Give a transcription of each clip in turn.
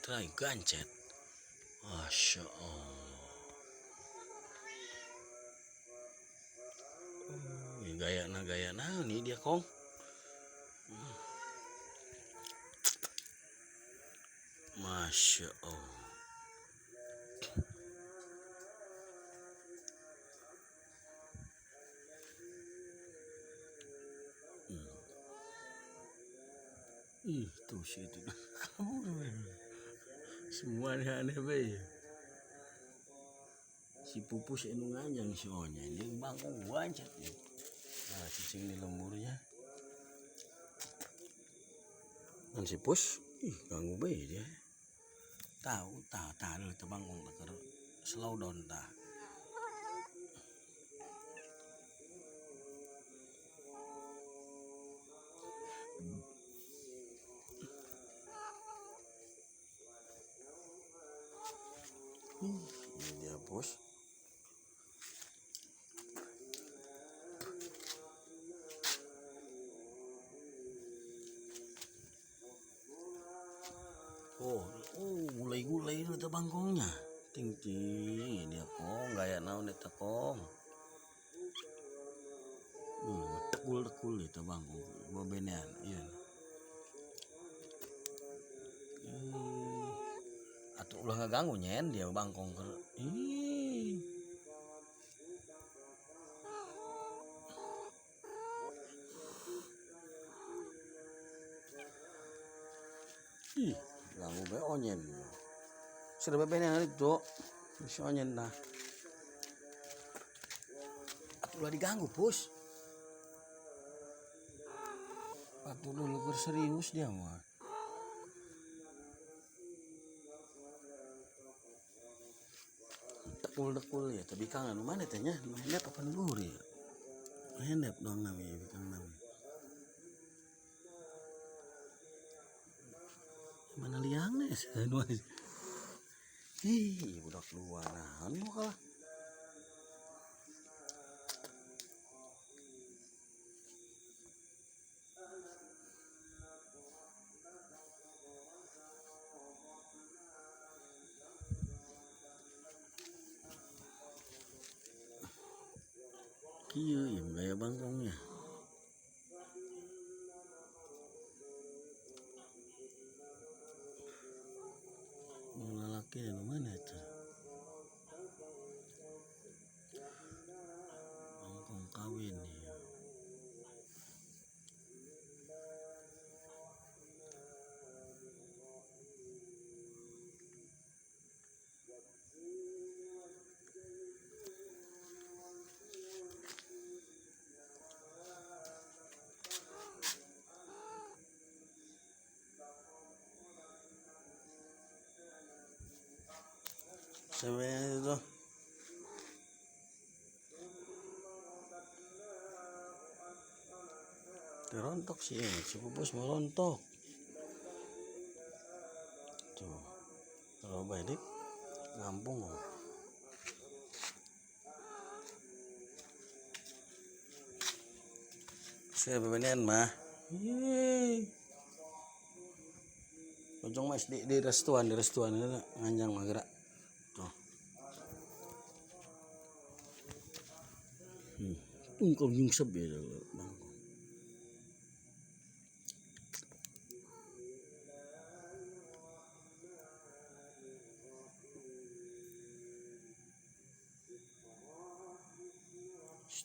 Try gancet. Masya Allah. Gaya na gaya na nih dia kong. Masya Allah. Ih, tuh si itu kabur. Semua aneh-aneh be. Si Pupus anu nganjang si Onya ini bangkong gancet nih. Nah, cicing di lemburnya. Dan si Pus, ih ganggu be dia. Tahu, tahu, tahu itu bangkong teker slow down tah. Ini dia bos. Oh, oh, gulai-gulai itu bangkongnya. Ting ting, dia kong, gaya naon eta kong. Tekul-tekul itu bangkong, bebenean, iya. Atau ulah ngeganggu nyen dia bangkong ker. Ih. Ih, ganggu be onyen. Sudah bebenean itu. Si onyen nah. Atau ulah diganggu, Pus. Atuh dulu keur serius dia mah. Tekul-tekul ya, tapi kang anu mana teh nya? Nu hendep apa nu luhur ya? Nu hendep dong nami, bikang nami. Mana liangnya ya? Ih, budak luar naon mau kalah. Kieu ya gaya bangkongnya. Nu lalaki nu mana eta? Bangkong kawin ya. Sebenarnya itu rontok sih, si Pupus mau rontok. Tuh, kalau balik ngampung. Saya bebenean mah. Yeay. Ujung mas di restuan, nganjang mah gerak. Tuh. Tungkol nyungsep ya bangkong.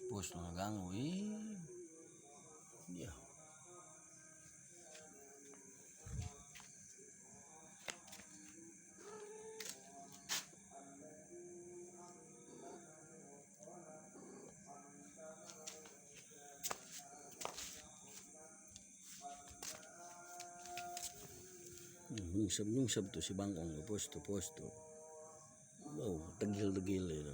Bos ngeganggu, ih. Dia. Nyungsep-nyungsep tuh si bangkong tuh, pos tuh. Wow, tegil-tegil itu.